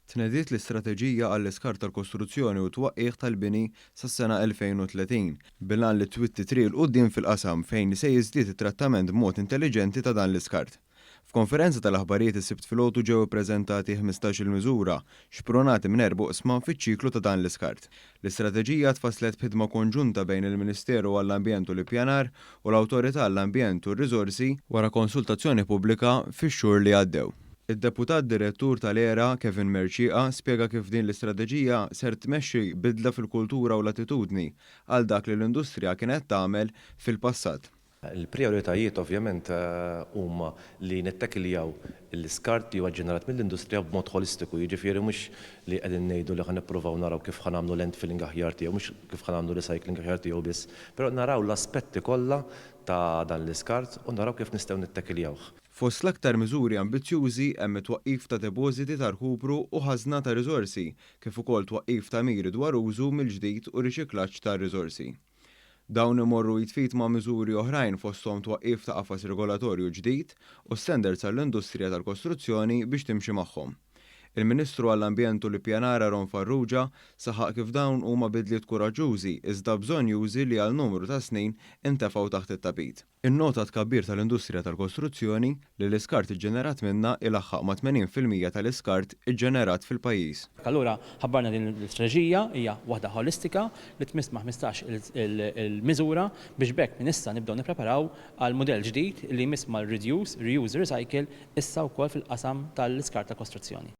Tnediet l-istrateġija għall-iskart tal-kostruzzjoni u t-twaqqigħ tal-bini sas-sena 2030, bil-għan li twitti triq 'il quddiem fil-qasam fejn se jiżdied it-trattament b'mod intelliġenti ta' dan l-iskart. F'konferenza tal-aħbarijiet is-Sibt filgħodu ġew ippreżentati 15-il miżura xprunati minn erba' oqsma fiċ-ċiklu ta' dan l-iskart. L-istrateġija tfasslet b'ħidma konġunta bejn il-Ministeru għall-Ambjent u l-Ippjanar u l-Awtorità għall-Ambjent u r-Riżorsi wara konsultazzjoni pubblika fix-xhur li għaddew. Id-Deputat Direttur tal-ERA, Kevin Mercieca, spjega kif din l-istrateġija ser tmexxi bidla fil-kultura u l-attitudni għal dak li l-industrija kienet tagħmel fil-passat. Il-prijoritajiet ovvjament huma li nittekiljaw l-iskart li huwa ġenerat mill-industrija b'mod ħolistiku, jiġifieri mhux li qegħdin ngħidu li ħa nippruvaw naraw kif ħa nagħmlu landfilling aħjar tiegħu, mhux kif ħa nagħmlu recycling aħjar tiegħu biss, però naraw l-aspetti kollha ta' dan l-iskart u naraw kif nistgħu nittekiljawh. Fost l-aktar miżuri ambizzjużi hemm it-twaqqif ta' depożiti ta' rkupru u ħażna ta' riżorsi kif ukoll twaqqif ta' miri dwar użu mill-ġdid u riċiklaġġ ta' riżorsi. Dawn imorru id f'id ma' miżuri oħrajn fosthom twaqqif ta' qafas regolatorju ġdid u standards għall-industrija tal-kostruzzjoni biex timxi magħhom. Il-Ministru għall-Ambjent u l-Ippjanar Aaron Farrugia saħaq kif dawn huma bidliet kuraġġużi iżda bżonnjużi li għal numru ta' snin intefgħu taħt it-tapit. Innota tkabbir tal-industrija tal-kostruzzjoni li l-iskart iġġenerat minnha ilaħħaq ma' 80% tal-iskart iġġenerat fil-pajjiż. Allura ħabbarna din l-istrateġija hija waħda ħolistika li tmiss ma' 15 il-miżura biex b'hekk minn issa nibdew nippreparaw għal mudell ġdid li jmiss mal-reduce, reuse, recycle issa wkoll fil-qasam tal-iskart tal-kostruzzjoni.